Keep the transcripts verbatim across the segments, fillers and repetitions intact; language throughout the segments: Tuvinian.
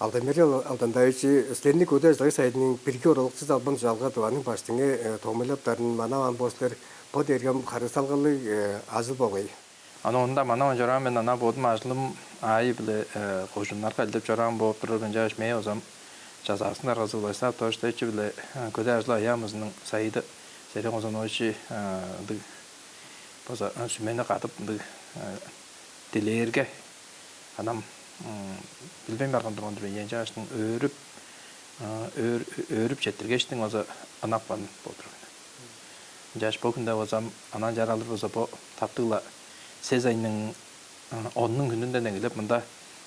Алдамир Алдандаевич, силерни көдээ ажыл-агый сайыдының бирги оралакчызы албан чалга дываның баштыңы томуйлаптарын манаваан бо силер бо дээргем харыысалгалыг ажыл болгай. Аны онда манаваан чораан мен ана бодум ажылым аайы-биле кожуннарга илдеп чораан бооп турар мен чааш мээ озам чазаастын аргазы Владислав Тоштайчы-биле көдээ ажыл аямызының сайыды Серен Озоновичи ындыг база сүмени кадып ындыг дилээрге анам билбейн барган турган-дыр мен. Ынчаашның өөрүп өөрүп четтиргештиң база ынак баан болдур мен. Ынчааш бо хүнде база анан чаралыр база бо таптыгла сез айның оннуң хүнүнден эгелеп мында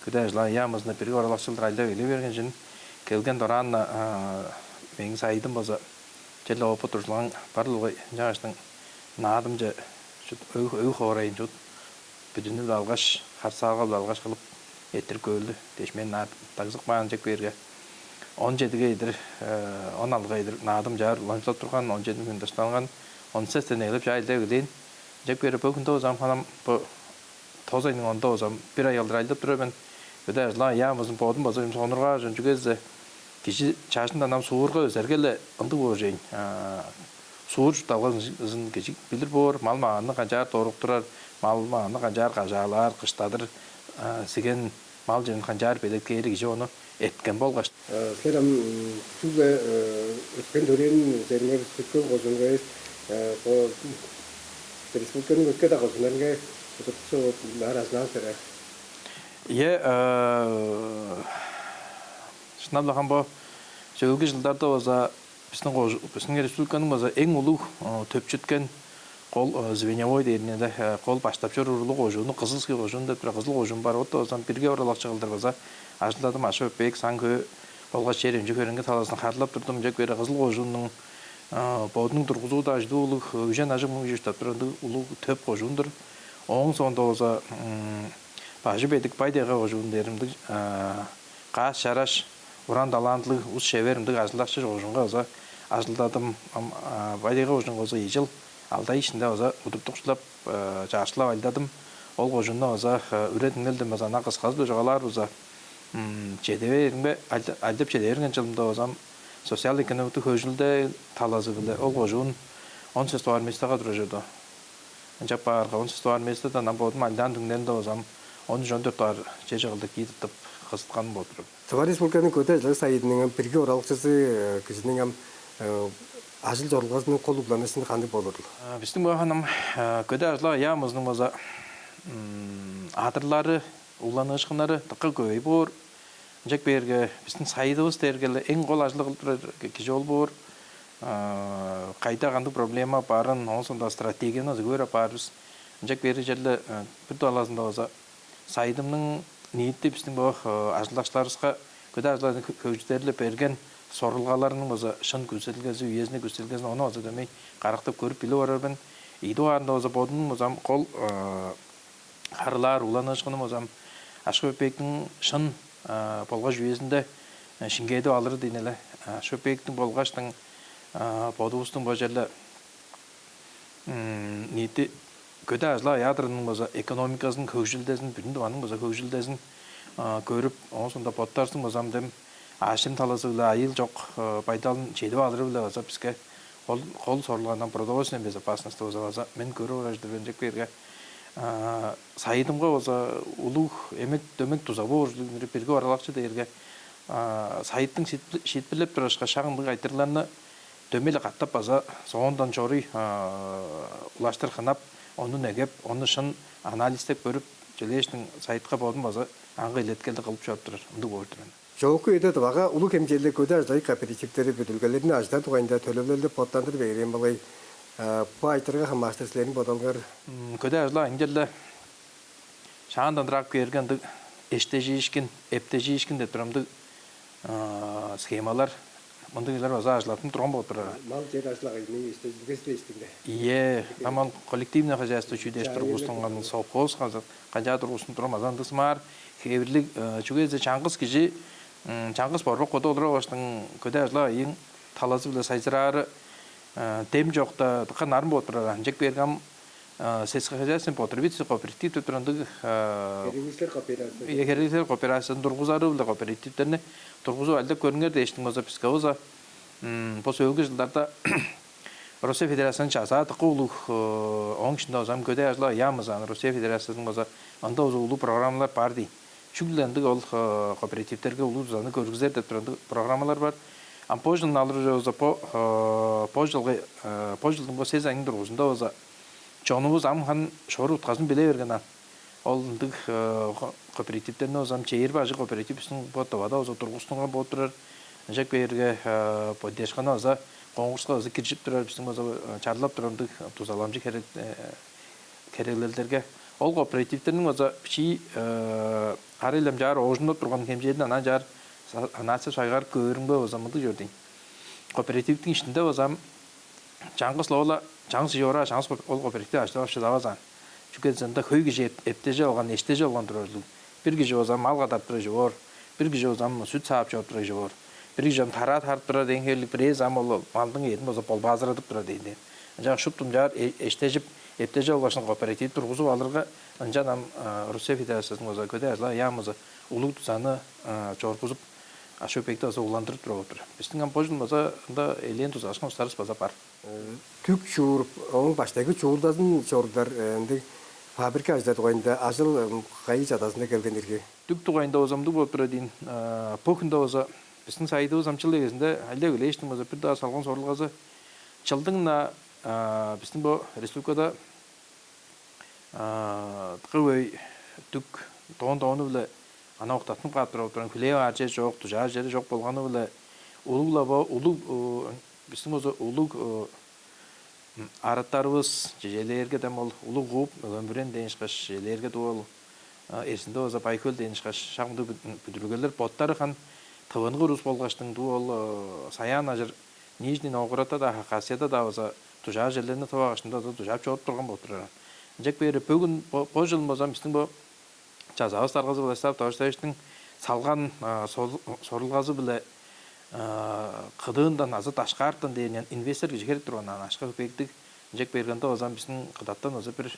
күдээ ажылаа яамызында бирги оралакчылдыр айлап эгелей берген чүн келген дораан мээң сайыдым база черле опыт туржулган бар улгай ынчааштың наадымче өг хоорайын чут бүдүнү-биле алгаш, харсаалга-биле алгаш кылып эртирип көөлү дээш мен дагзып каан чек бээрге он чедиге идир он алга идир наадым чаар уланчылап турган он чеди хүн дыштанган он сестен ээлеп чаа илдеп эгелээн чек бээрге бо хүндө узам ханам бо тоз айның онда узам бир ай алдыр айлап турар мен. Өдө ажылаан яамызын бодум база сонургаар чүгезе кижи чажындан ам суурга өзерге-ле ындыг боор чейин. Суур чуртталгазын кижи билир боор, мал-маганны канчаар доруктурар, мал-маганны канчаар кажаалаар, кыштадыр, сиген мал чемин канчаар белеткээри кижи ону эткен болгаш. Силер ам чүгле өскен төрээн чериңер Сүткүл кожуунга эвес, бо республиканың өске-даа кожууннарынга удуртукчу болуп наар ажынаан силер аа? Ийе, шынап-ла ам бо сөөлгү жылдарда база Биздин кожу биздин республиканың база эң улуг төпчүткен кол звеневой дээринде кол баштап чоруур улуг кожууну Кызылский кожуун деп тура Кызыл кожуун бар. Отто база бирге оралакчы кылдыр база ажылдадым. Ашы бек саң хөө болгаш чер эмчи хөреңги талазын харлап турдум. Жек бере Кызыл кожууннуң бодунуң тургузуу-даа ажыдуу улуг үжен ажыг муң чуштап турар ындыг улуг төп кожуундур. Ооң соонда база бажы бедик бай дега кожуун дээримдиг каас чараш уран талантлыг ус шевер ындыг ажылдакчы чогужунга база ажылдадым. Байдайга ужунга база ийи чыл алдай ишинде база удуртукчулап чаашкылап айлдадым. Ол кожунда база үре түңнелден база ана кысказы-биле чугаалаар база чеде бээримге альдап чеде берген чылымда базам социал экономиктик хөгжүлде талазы-биле ол кожуун он сес дугаар местага тура чорду. Ынчап баарга он сес дугаар местадан ам бодум альдаан түңнелинде базам он үч он дөрт дугаар чеже кылдыр кии тыттып кызытканым болуп турар. Тыва Республиканың көдээ ажыл-агый сайыдының ам бирги оралакчызы кижиниң ам ажыл чорулгазының кол угланыышкыны кандыг болурул? Биздин бу ханым көдээ ажыл-агый яамызының база адырлары, угланыышкыннары дыка көй боор. Ынчак бээрге биздин сайыдывыс дээргеле эң кол ажылы кылып турар кижи ол боор. Кайда кандыг проблема баарын, оон соонда стратегияны көөр апаар бис. Ынчак бээрге черле бир дуалазында база сайыдымның ниити биздин бо ажылдакчыларывыска көдээ ажылдарын хөгжүдерлеп берген сорулгаларының база шын күзелгези, үезине күзелгезин ону база дөмей карактап көрүп билип орар мен. Ийи дугаарында база бодунуң база кол харылаар уланыышкыным база Ашкы Бекбектиң шын болгаш үезинде шиңгээдип алыры дейн эле. Ашкы Бекбектиң болгаштың бодувустуң бо черле ниити көдээ ажыл аядырының база экономиказын хөгжүлдезин, бүдүн дыванның база хөгжүлдезин көрүп, оон соонда боттарсың базам дем аъш-чем талазы-биле айыыл чок байдалын чедип алыры-биле база биске кол кол сорулгандан продовольственная безопасность база база мен көрүп орар-дыр мен чек берге сайыдымга база улуг эмек дөмек дуза боор ужурлуг бирги баралакчы дээрге сайыттың шиитпирлеп турашка шак ындыг айтырларны дөмей-ле катап база соондан чоруй улаштыр хынап, ону негеп, ону шын анализтеп көрүп, чөлээштиң сайтка бодун база аңгы илеткелди кылып чоруп турар ындыг боор-дур мен. Чоокку үеде Тывага улуг хемчээлдиг көдээ ажыл-агый кооперативтери, бүдүрүлгелерни ажыдар дугайында төлевилелди боттандыр бегерээн болгай. Бу айтырыга хамаарыштыр силерниң бодалыңар? Көдээ ажыл-агый ынчалла шаандан ырак кээрге ындыг эштежиишкин, эптежиишкин деп турар ындыг схемалар мындыг ыйлар база ажылаттынып турган болуп турар. Мал чер ажыл-агыйның эштежиилгези дээштиң-даа. Ийе, ам ол коллективное хозяйство чүү дээш тургустунган совхоз канчаар тургустунуп турган база ындыг сымаар хевирлиг чүге дээзе чаңгыс кижи чаңгыс борбак боду олура баштың көдээ ажыл-агыйың талазы-биле сайзыраары дем чокта дыка нарын болуп турар. Ынчек берге ам Сельскохозяйственный потребительский кооператив деп турар ындыг, херегливчилер кооперациясы, херегливчилер кооперациясын тургузары-биле кооперативтерни тургузуп алдап көрүңер дээштиң болза, биске болза бо сөөлгү жылдарда Россия Федерацияның чазаа дыка улуг, ооң ишинде болза ам көдээ ажыл-агый яамызы, аны Россия Федерациясының болза ында болза улуг программалар бар дийин. Чүгле ындыг ол кооперативтерге улуг дузаны көргүзер деп турар ындыг программалар бар. Ам бо жылын алыр болза, бо бо жылгы бо жылдың бо сес айның дургузунда болза чонувус ам харын шору утказын биле берген ам. Ол ындыг кооперативтерни болза ам чээрби ажыг кооператив бистиң бо Тывада болза тургустунган болуп турар. Ынчап кээрге поддержканы база, конкурска база киржип турар, бистиң база чарлап турар ындыг дузаламчы херек, херекселдерге. Ол кооперативтерниң база бичии ары-ла ам чаар оожумнап турган хемчээлин анаа чаар санаачып сайгарып көөрүмге база мындыг чор дийин. Кооперативтиң иштинде база ам чаңгыс-ла ол-ла, чаңгыс ижи-ораа, чаңгыс ол кооператив ажылдап шыдавас аан. Чүге дизе ында хөй кижи эптежип алган, эштежип алган турар ужурлуг. Бир кижи болза мал кадарып турар кижи боор, бир кижи болза сүт саап чоруп турар кижи боор, бир кижи ам тараа тарып турар дээн хевирлиг, бирээзи ам ол малдың эъдин болза болбаазырадып турар дээн-дир. Ынчангаш шупту мынчаар эштежип, эптежип алгаш, кооператив тургузуп алырга, ынчан ам Россия Федерациязының болза көдээ ажыл-агый яамызы улуг дузаны чоргузуп, ашы-көпеекти база уландырып турар болуп турар. Бистиң ам бо чыл база ында элээн дузалашкан улустарывыс база бар. Дүк чуур, ооң баштайгы чуулдазын чорудар ындыг фабрика ажылдар дугайында ажыл кайы чадазында келген ирги? Дүк дугайында болза мындыг болуп турар дийин. Бо хүнде болза бистиң сайыдывыс ам чыл эгезинде алдап эгелээштиң болза бир-даа салган сорулгазы, чылдың-на бистиң бо республикада дыка хөй дүк тоон-тоону-биле анаа октаттынып каап турар болуп турар, хүлээп аар чер чок, дужаар чери чок болганы-биле улуг-ла бо улуг, бистиң болза улуг араттарывыс, чижээлээрге дем ол улуг ГУП Мөген-Бүрен дээн ышкаш, чижээлээрге дуу ол эрзинде болза Бай-Хөл дээн ышкаш, шак мындыг бүдүрүлгелер боттары харын тывынгыр улус болгаштың, дуу ол Саян ажыр, Нижний Новгородта-даа, Хакасияда-даа болза дужаар черлерни тып алгаш, ында болза дужаап чоруп турган болуп турар. Ынчап кээрге бөгүн бо, бо чылын болза бистиң бо чазавыс даргазы Владислав Товарищтайовичтиң салган сорулгазы-биле кыдыындан азы дашкаартан дээрниен инвестор кижи херек турган аан, акша-көпеектиг. Ынчап кээрге ында болза бистиң Кыдаттан база бир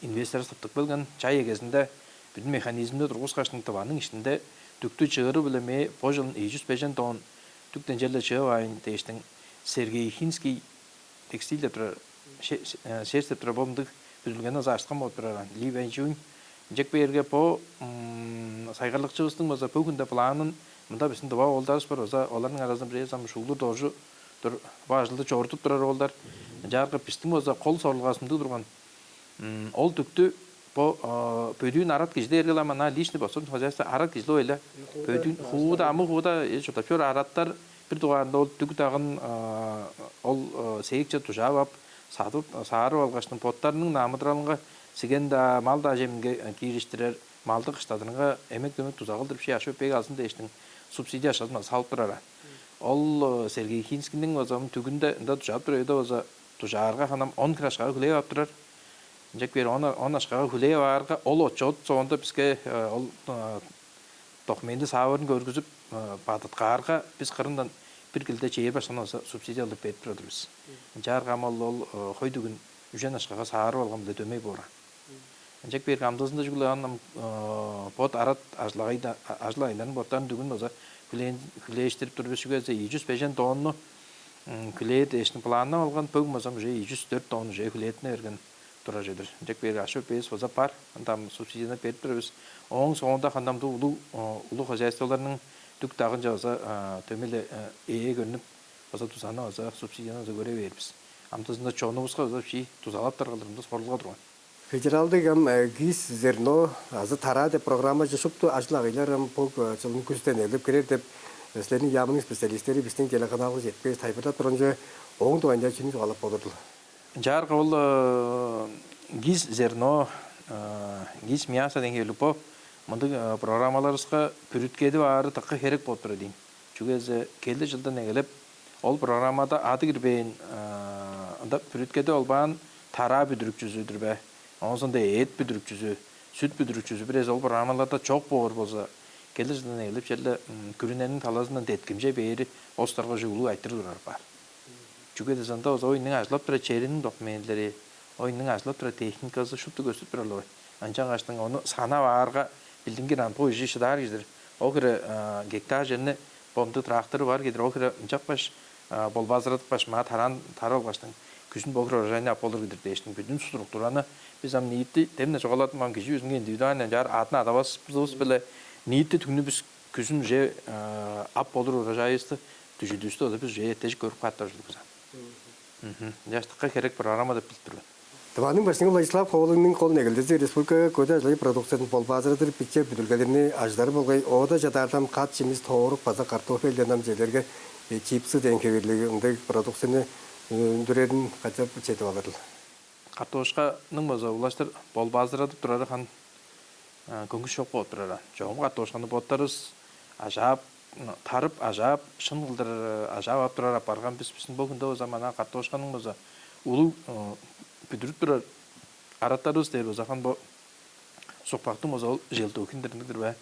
инвестор тыптып келген. Чай эгезинде бүдүн механизмни тургускаштың, Тываның иштинде дүктү чыыры-биле мээ бо чылын ийи чүс бежен тонн дүктен черле чыып аайын дээштиң, Сергей Хинский текстиль деп турар, шерсть деп турар, бо мындыг бүдүрүлгени база ажыткан болуп турар аан, Ли Вэньчжунь. Ынчап кээрге бо сайгарлыкчывыстың база бо хүнде планын, мында бистиң тыва оолдарывыс бар база, оларның аразында бирээзи ам Шуулдур Доржу-дур, бо ажылды чорудуп турар оолдар. Ынчаарга бистиң база кол сорулгавыс мындыг турган. Ол дүктү бо бөдүүн арат кижи дээрге-ле ам анаа личный подсобный хозяйство арат кижи-ле ойла. Бөдүүн хууда, амы хууда чурттап чор араттар. Бир дугаарында ол дүк-дагын ол сээкче дужаап ап, садып, саарып алгаштың, боттарының амыдыралынга, сиген-даа, мал-даа чеминге киириштирер, малды кыштадырынга эмек-дөмек дуза кылдыр бишээ, акша-көпеек алзын дээштиң субсидия акшазын база салып турар. Ол Сергей Хинскийниң база ам дүгүнде ында дужаап турар үеде база дужаарга харын ам он хире акшага хүлээп ап турар. Ынчап кээрге он, он акшага хүлээп аарга, ол отчёт соонда биске ол документи саавырын көргүзүп бадыткаарга, бис кырындан бир килде чээрби акшаны база субсидия кылдыр берип турар-дыр бис. Ынчаарга ам ол, ол хөй дүгүн үжен акшага саарып алган-биле дөмей боор аан. Ынчап кээрге амдыызында чүгле ам бот арат ажыл-агыйларын, боттарының дүгүн база хүлээштирип тур бис. Чүге дизе ийи чүс бежен тонну хүлээр дээштиң планнап алган, бөгүн база ам уже ийи чүс дөрт тонну уже хүлээттине берген турар чүве-дир. Ынчап кээрге акша-көпеевис база бар, ында ам субсидияны берип турар бис. Ооң соонда харын ам улуг, улуг хозяйстволарның дүк-дагынче база дөмей-ле ээ көрнүп, база дузаны, база субсидияны база көре бээр бис. Амдыызында чонувуска база бичии дузалаптар кылдыр мындыг сорулга турган. Федералдыг ам «ГИС-Зерно» азы «Тараа» деп программаже шупту ажыл-агыйлар ам бо чылдың күзүнден эгелеп кирер деп силерниң яамыңның специалистери бистиң телеканалга четпес тайылбырлап турган чүве, ооң дугайында чүнү чугаалап болур-дур? Ынчаарга ол «ГИС-Зерно», «ГИС-Мясо» дээн хевирлиг бо мындыг программаларывыска бүрүткедип аары дыка херек болуп турар дийин. Чүге дизе келир чылдан эгелеп ол программада ады кирбээн, ында бүрүткеде олбаан тараа бүдүрүкчүзү-дүр бе, оон соонда эът бүдүрүкчүзү, сүт бүдүрүкчүзү бирээзи ол программаларда чок боор болза, келир чылдан эгелеп черле күрүнениң талазындан деткимче бээри ол улустарга уже улуг айтырыг турар баар. Чүге дизе ында база ооң ажылдап турар чериниң документилери, Оюннуң ажылап турар техниказы шупту көстүп турар-ла. Ынчангаштың ону санап аарга билдингир ам бо ижи шыдаар кижидир. Ол хире гектар черни бомдуг трактору бар кедир. Ол хире ынчапкаш болбаазырадыпкаш, маа тараан тарып алгаштың күзүн бо хире урожайны ап болур кедир дээштиң бүдүн структураны биз ам ниити демне чугаладым, ам кижи үзүнге индивидуально ынчаар адын адавас бызывыс-биле ниити түңнү бис күзүн уже ап болур урожайывысты, дүжүдүвүстү ода бис уже эттежик көрүп каап турар ужурлуг бис ам. Мгм. Жаштыкка херек программа деп билип тур мен. Тываның баштыңы Владислав Ховалыгның кол негелдези республикага көдээ ажыл-агый продукциязын болбаазырадыр биче бүдүрүлгелерни ажыдары болгай оода чадаардам кат чимис тоорук база картофельден ам чеделерге чипсы дээн хевирлиг ындыг продукцияны үндүрерин качап чедип алырыл. Картошканың база улаштыр болбаазырадып турары хан көңгүс чок болуп турар. Чогум картошканы боттарывыс ажаап, тарып, ажаап, шын кылдыр ажаап ап турар апарган бис. Бистиң бо хүнде болза мана картошканың болза улуг бүдүрүп турар араттарывыс дээр болза хан бо сукпактың болза ол желтухин дирниктир бе?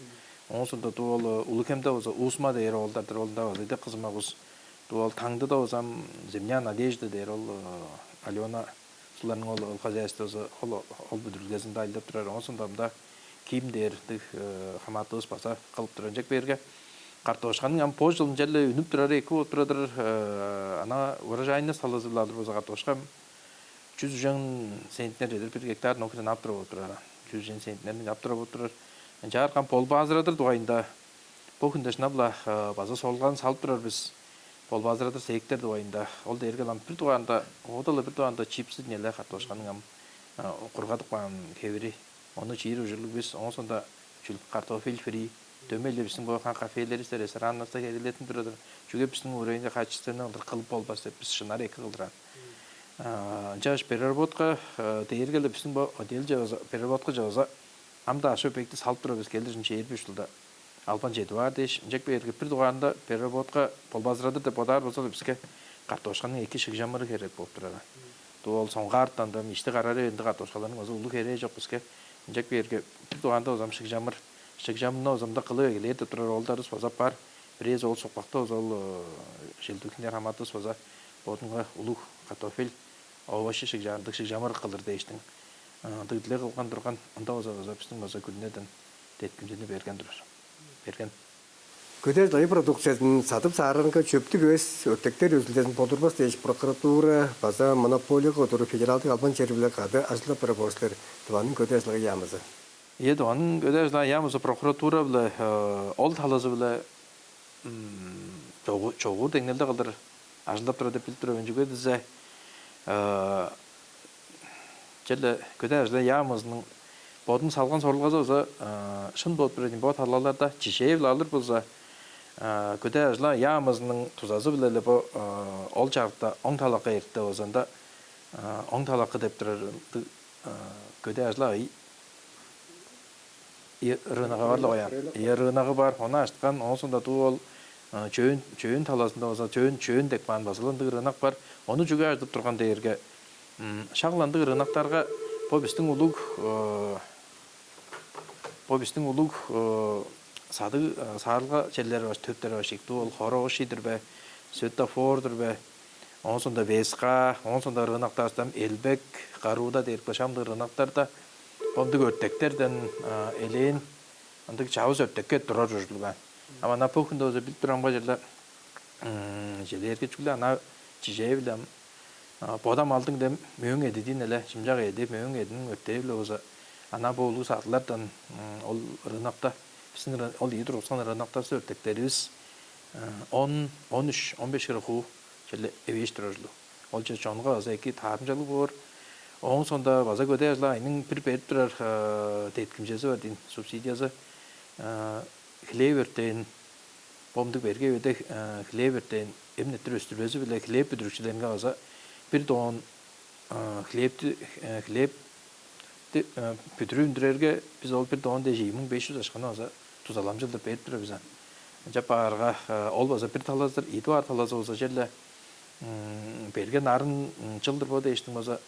Оон соонда дуу ол улуг хемде болза уусма дээр оолдар-дыр, ол ында болза идек кызымак ус. Дуу ол таңдыда болза ам земля надежды дээр ол Алена суларның ол хозяйствозу ол ол бүдүрүлгезинде ажылдап турар. Оон соонда мында ким дээр дыг хамаатывыс база кылып турар. Ынчак бээрге картошканың ам бо чыл ынчале үнүп турары эки болуп турадыр. Ана урожайны салызып алыр болза картошка чүс үжен центнер чедир бир гектар нохрен ап турар болуп турар. Чүс үжен центнерни ап турар болуп турар. Ынчаарга болбаазырадыр дугайында бо хүнде шынап-ла база солган салып турар бис. Болбаазырадыр сектор дугайында. Ол дээрге ам бир дугаарында, оодала бир дугаарында чипсы динеле картошканың ам кургадып каан хевири. Ону чиир ужурлуг бис. Оон соонда чүл картофель фри. Дөмей-ле бистиң бо кафелеривисте, рестораннарда херелетип турар. Чүге бистиң уровеньде качественный кылдыр кылып болбас деп бис шынар эки кылдыран. Ынчаш переработка дээрге-ле бистиң бо отдел чаваза, переработка чаваза ам-даа ашы бекти салып турар бис келир чээрби ушулда албан чедип аар дээш, ынчак бээрге бир дугаарында переработка болбазырадыр деп бодаар болза биске картошканың эки шыгжамыры херек болуп турар. Дуу ол соңгаартан да ишти карар эвенди картошкаларның оза улуг херээ чок биске. Ынчак бээрге бир дугаарында озам шыгжамыр, шыгжамны озамда кылып эгелээр деп турар оолдарыбыз база бар. Бирээзи ол сукпакта оза ол желдүгүннер хамаатыс база бодунга улуг картофель овощи шыгжаандык шыгжамыр кылыр дээштиң. Ындыг дилег кылган турган ында база база бистиң база күнүнеден деткимчени берген турар. Берген. Көдээ ажыл-агый продукциязын садып саарарынга чөптүг эвес өртектер өзүлдезин болдурбас дээш прокуратура база монополияга удур федералдык албан чери-биле кады ажылдап бара боор силер, Тываның көдээ ажыл-агый яамызы. Ийе, Тываның көдээ ажыл-агый яамызы прокуратура-биле ол талазы-биле чогуу деңнелде кылдыр ажылдап турар деп билип тур мен. Чүге дизе черле көдээ ажыл-агый яамызының бодун салган сорулгазы база шын болуп турар ийин. Бо талаларда чижээ-биле алыр болза, көдээ ажыл-агый яамызының тузазы-биле-ле бо ол чарыкта оң талакка эртте болза ында оң талакы деп турар көдээ ажыл-агый рыногу бар-ла коян. Ийе, рыногу бар. Ону ашткан, оон соонда дуу ол чөөн чөөн талазында база чөөн чөөн деп каан база ындыг рынок бар. Ону чүге ажыдып турган дээрге шагландыг рыноктарга бо бистиң улуг бо бистиң улуг садыг саарылга черлери бар, төптери бар шик. Дуу ол Хороший-дир бе, Светофор-дур бе, оон соонда Веска, оон соонда рыноктардан Элбек, Гаруда дээр башаамдык рыноктарда бо ындыг өртектерден элээн ындыг чавыс өртекке турар ужурлуг аан. Ам ана бо хүнде болза билип турамга черле чедээрге чүгле ана чижээ-биле ам бодам алдың дем мөөң эдидиин эле чымчак эди мөөң эдиниң өртээ-биле болза ана бо улуг садылардан ол рынокта биздин ол ийи тургускан рыноктарсы өртектерибиз он он үч он беш хире хуу черле эвээш турар ужурлуг. Ол чер чонга база эки таарымчалыг боор. Ооң соонда база көдээ ажыл-агыйның бир берип турар деткимчези бар дейн, субсидиясы. Хлеб өртээн, бо мындыг берге үеде хлеб өртээн эмнеттир өстүрбези-биле хлеб бүдүрүкчүлеринге база бир доон хлебти хлебти бүдүрүп үндүрерге бис ол бир доон дээш ийи муң беш чүс ашканы база дузаламчы кылдыр берип турар бис ам. Ынчап баарга ол база бир талазы-дыр, ийи дугаар талазы болза черле берге нарын чыл-дыр бо дээштиң база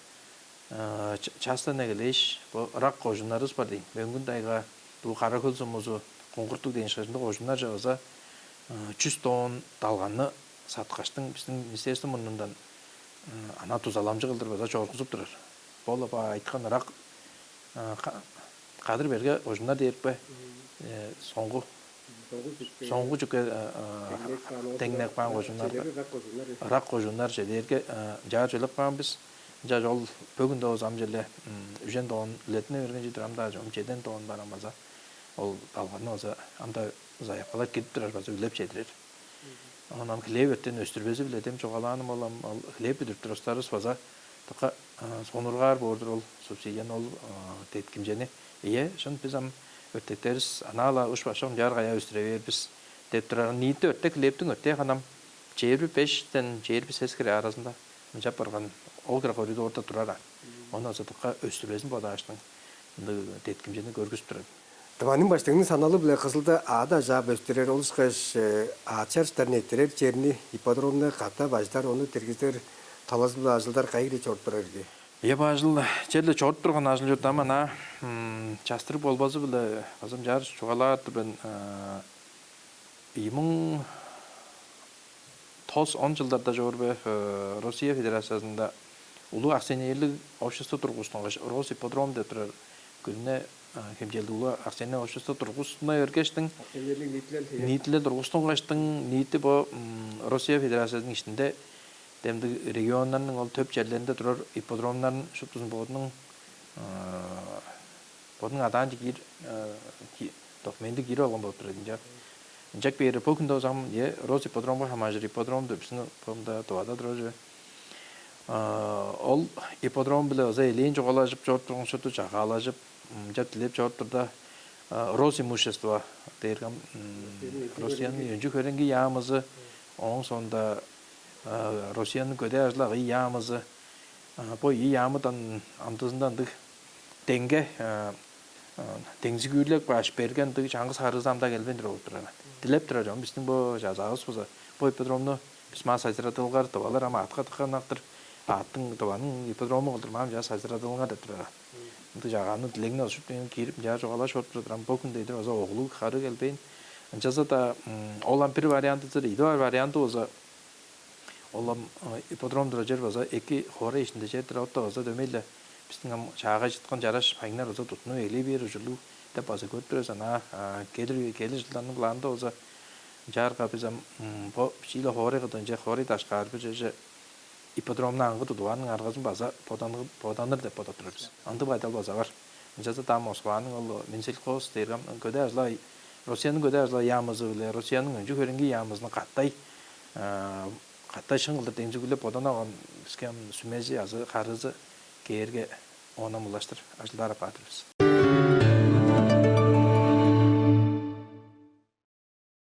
частан эгелээш бо ырак кожууннарывыс бар дейн. Мөңгүн-Тайга, бо Кара-Хөл сумузу, Куңгуртуг дээн ышкажында кожууннарже база чүс доон далганны саткаштың бистиң министерство мурнундан ана дузаламчы кылдыр база чоргузуп турар. Ол бо айткан ырак кадыр берге кожуннар дээрипе, соңгу соңгу чүкке деңнеп каан кожуннар, ырак кожуннар че дээрге ынчаар чөлеп каан бис. Ынча ол бөгүн доозу ам челе үжен тоон үлетине берген чедир ам даа чогум чеден тоон баран база ол балганы база ам-даа заявкалар кирип турар база үлеп чедирер. Оон ам хлеб эртен өстүрбези-биле дем чугаалааным ол ам ол хлеб бүдүрүп турустарывыс база дыка сонургаар боор-дур ол субсидияны ол деткимчени. Ийе, шын бис ам өртектеривис анаа-ла уш башкы ынчаар каяа өстүре бээр бис деп турар. Ниити өртек хлебтиң өртээ ханам чээрби бештен чээрби сес хире аразында ынчап барган ол хире коридорда турар. Ону азы дыка өстүрбезин бодааштың ындыг деткимчени көргүзүп турар. Дываның баштыңының саналы-биле Кызылда аът ажаап өстүрер, ол ышкаш аът чарыштарын эрттирер черни ипподромну катап ажыдар, ону диргизер талазы-биле ажылдар кайгыри чоруп турар ирги? Ийе, бо ажыл черле чоруп турган ажыл чорду, ам ана частырыг болбазы-биле база ынчаар чугаалаар-дыр мен. Ийи муң тос он чылдарда чоор бе, Россия Федерациязында улуг акционерлиг общество тургустунгаш, Росипподром деп турар күрүне хемчээлдиг улуг акционер общество тургустуна бергештиң, ниитилел тургустунгаштың, ниити бо Россия Федерациязының иштинде демдиг регионнарның ол төп черлеринде турар ипподромнарын шуптузун бодунуң бодунуң адаанче киир документи киирип алган болуп турар ынча. Ынчап бээр бо хүнде озам е Росипподромга хамааржыр ипподром деп бистиң бомда дубада турар чүве. Ол ипподром-биле оза элээн чугаалажып чоруп турган шупту чагаалажып, ынчап дилеп чоруп турда, Росимущество дээрге Россияның өнчү хөреңги яамызы, ооң соонда Россияның көдээ ажыл-агый яамызы, бо ийи яамыдан амдызында ындыг деңге деңзигүүрлеп кааш берген ындыг чаңгыс харыызы ам-даа келбейн туруп турар. Дилеп турар чон бистиң бо жазаавыс болза, бо ипподромну бис маа сайзырадылгар дывалар ам аътка дыка ынактыр, аъттың дываның ипподрому кылдыр маам чаа сайзырадылыңар деп турар. Ындыг чагааны дилегни ошуп киирип ынчаар чугаалаш болуп турар. Ам бо хүн дедир база оглуг хары келбейн. Ынчалза-даа ол ам бир вариантызыр, идип аар варианты болза ол ам ипподром турар чер база эки хоорай ишинде чер-дир, отта база дөмей-ле бистиң ам чаагай чыткан чараш пайыңнар база туттунуп эгелей бээр ужурлуг деп база көрүп турар. Анаа келир келир жылдарның планында болза ынчаарга бис ам бо бичии-ле хоорай кыдыынче хоорай дашкаар бир черже ипподромну аңгы тудуп аарының аргазын база боданыр деп бодап турар бис. Ындыг байдал база бар. Ынчалза-даа Москваның ол Минсельхоз дээрге ам көдээ ажыл-агый, Россияның көдээ ажыл-агый яамызы-биле Россияның өнчү хөреңги яамызының катай катай шын кылдыр деңзигүлеп боданаган биске ам сүмези азы харыызы кээрге оон ам улаштыр ажылдаар апаар-дыр бис.